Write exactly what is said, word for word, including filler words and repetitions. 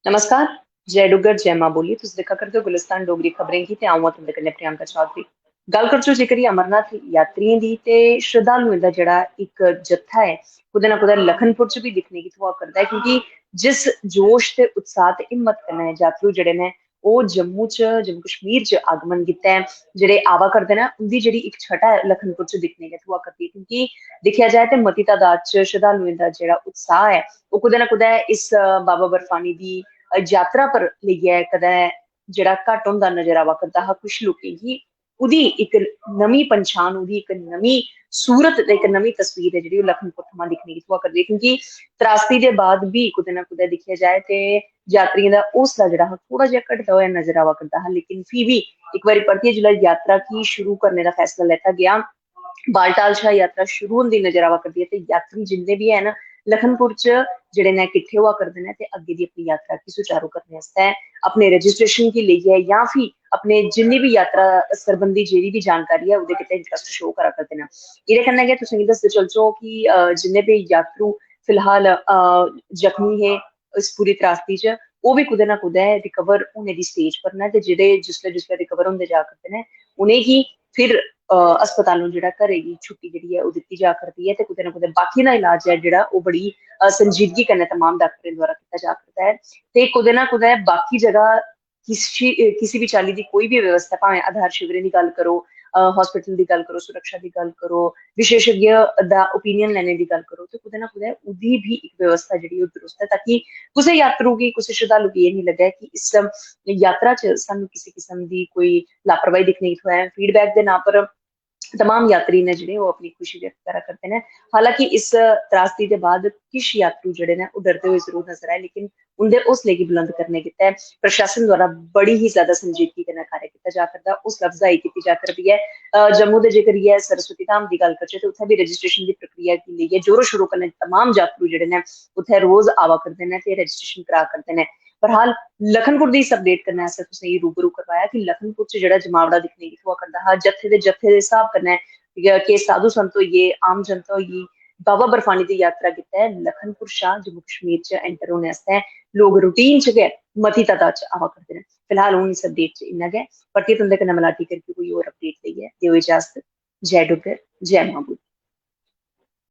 नमस्कार, जय डुग्गर, जय मां बोली। तुस दिक्खा करदे ओ गुलिस्तान डोगरी खबरें गी ते अ'ऊं आं तुं'दे कन्नै प्रियंका चौधरी। गल्ल करचै जेकर अमरनाथ यात्रियें दी ते श्रद्धालुएं दा जेह्ड़ा इक जत्था ऐ, कुतै ना कुतै लखनपुर च बी दिक्खने गी थ्होआ करदा ऐ, क्योंकि जिस जोश ते उत्साह ते हिम्मत कन्नै यात्रु जेह्ड़े न ओह् जम्मू च, जम्मू कश्मीर च आगमन कीता ऐ, जेह्ड़े आवा करदे न, उं'दी जेह्ड़ी इक छटा ऐ लखनपुर च दिक्खने गी थ्होआ करदी ऐ, क्योंकि दिक्खेआ जाए ते मती तादाद च श्रद्धालुएं दा जेह्ड़ा उत्साह ऐ ओह् कुतै ना कुतै इस बाबा बर्फानी दी यात्रा पर लेइयै कदें जेह्ड़ा घट्ट होंदा नजर आवा करदा हा कुछ लोकें गी, ओह्दी इक नमीं पंछान, ओह्दी इक नमीं सूरत ते इक नमीं तस्वीर ऐ जेह्ड़ी ओह् लखनपुर थमां दिक्खने गी थ्होआ करदी ऐ, क्योंकि त्रासदी दे बाद बी कुतै ना कुतै दिक्खेआ जाए ते यात्रियें दा हौसला जेह्ड़ा हा थोह्ड़ा जेहा घटदा होआ नजर आवा करदा हा, लेकिन फ्ही बी इक बारी परतियै जिसलै यात्रा गी शुरू करने दा फैसला लैता गेआ, बालटाल शा यात्रा शुरू होंदी नजर आवा करदी ऐ ते यात्री जिन्ने बी हैन लखनपुर च जेह्ड़े न किट्ठे होआ करदे न ते अग्गें दी अपनी यात्रा गी सुचारू करने आस्तै अपने रजिस्ट्रेशन गी लेइयै जां फ्ही अपने जिन्नी बी यात्रा सरबंधी जेह्ड़ी बी जानकारी ऐ ओह्दे गितै इंटरस्ट शो करा करदे न। एह्दे कन्नै गै तुसेंगी दसदे चलचो कि जिन्ने बी यात्रु फिलहाल जख्मी हे इस पूरी त्रासदी च, ओह् बी कुतै ना कुतै रिकवर होने दी स्टेज पर न ते जेह्ड़े जिसलै जिसलै रिकवर होंदे जा करदे न उ'नेंगी फिर अस्पतालों जेह्ड़ा घरै गी छुट्टी जेह्ड़ी ऐ ओह् दित्ती जा करदी ऐ ते कुतै ना कुतै बाकी दा इलाज ऐ जेह्ड़ा ओह् बड़ी संजीदगी कन्नै तमाम डाक्टरें द्वारा कीता जा करदा ऐ। ते कुतै ना कुतै बाकी जगह किसी किसी बी चाल्ली दी कोई बी व्यवस्था, भामें आधार शिविरें दी गल्ल करो, हॉस्पिटल दी गल्ल करो, सुरक्षा दी गल्ल करो, विशेषज्ञ दा ओपिनियन लैने दी गल्ल करो, ते कुतै ना कुतै ओह्दी बी इक व्यवस्था जेह्ड़ी ओह् दुरुस्त ऐ, ताकि कुसै यात्रु गी, कुसै श्रद्धालु गी एह् निं लग्गै कि इस यात्रा च सानूं किसी किस्म दी कोई लापरवाही दिक्खने गी थ्होऐ। फीडबैक दे नांऽ पर तमाम यात्री न जेह्ड़े ओह् अपनी खुशी व्यक्त करा करदे न। हालांकि इस त्रासदी दे बाद किश यात्रु जेह्ड़े न ओह् डरदे होए जरूर नजर आए, लेकिन उं'दे हौसले गी बुलंद करने गितै प्रशासन द्वारा बड़ी ही ज्यादा संजीदगी कन्नै कार्य कीता जा करदा, हौसला अफजाई कीती जा करदी ऐ। जम्मू दे जेकर इ'यै सरस्वती धाम दी गल्ल करचै ते उत्थै बी रजिस्ट्रेशन दी प्रक्रिया गी लेइयै जोरो शोरो कन्नै तमाम यात्रु जेह्ड़े न उत्थै रोज आवा करदे न ते रजिस्ट्रेशन करा करदे न। बहरहाल, लखनपुर दी इस अपडेट कन्नै असें तुसेंगी रूबरू करवाया कि लखनपुर च जेह्ड़ा जमावड़ा दिक्खने गी थ्होआ करदा हा, जत्थे दे जत्थे दे स्हाब कन्नै के साधु संत होई गे, आम जनता होई गेई, बाबा बर्फानी दी यात्रा गितै लखनपुर शा जम्मू कश्मीर च एंटर होने आस्तै लोक रूटीन च गै मती तादाद च आवा करदे न। फिलहाल हून इस अपडेट च इन्ना गै। परतियै तुं'दे कन्नै मलाटी करगे कोई होर अपडेट लेइयै। देओ इजाजत। जय डुग्गर, जय मां बोली।